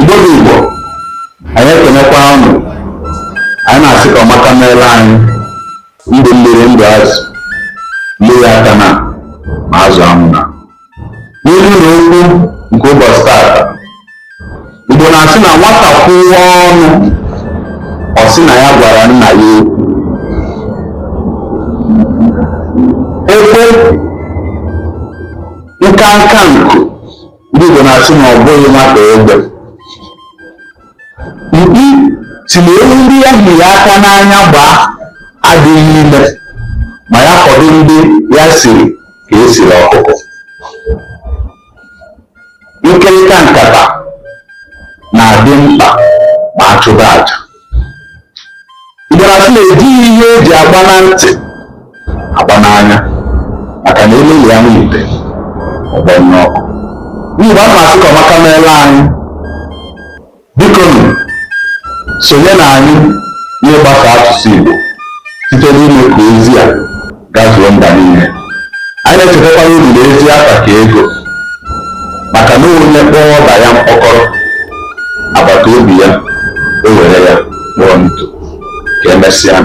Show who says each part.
Speaker 1: Igbo bụ Igbo, anyị ekenekwa unu. Anyị na-asị ka ọmaka meela anyị. Ndụ mmiri, ndụ azụ, mmiri atana ma azụ anwụna. N'ilu na okwu nke ụbọchị taata, Igbo na-asị na nwata kwụwa ọnụ, ọ sị na ya gwara nna ya okwu. Ekwe nkanka nku, ndị Igbo na-asị na ọ bụghị nwata egbe. Mkpi sị na ewu ndị ya hiri aka n'anya gbaa adịghị ime, ma ya fọdụ ndị ya siri ka e siri ọkụkọ. Nkịrịka nkata na-adị mkpa ma a chụba aja. Igbo na-asị na ejighị ihe eji agba na ntị agba n'anya, maka na elelịa nwa ite, ọ gbanyụọ ọkụ. Igbo, ana m asị ka ọmaka meela anyị. Biko nụ, sonye na anyị n'ịgbasa asụsụ Igbo site n'ime ka ozi a gazuo mba niile. Anyị na-echetakwara unu na ezi afa ka ego, maka na onye kpọọ ọba ya mkpọkọrọ, agbata obi ya ewere ya kpọọ ntụ. Ka emesịa.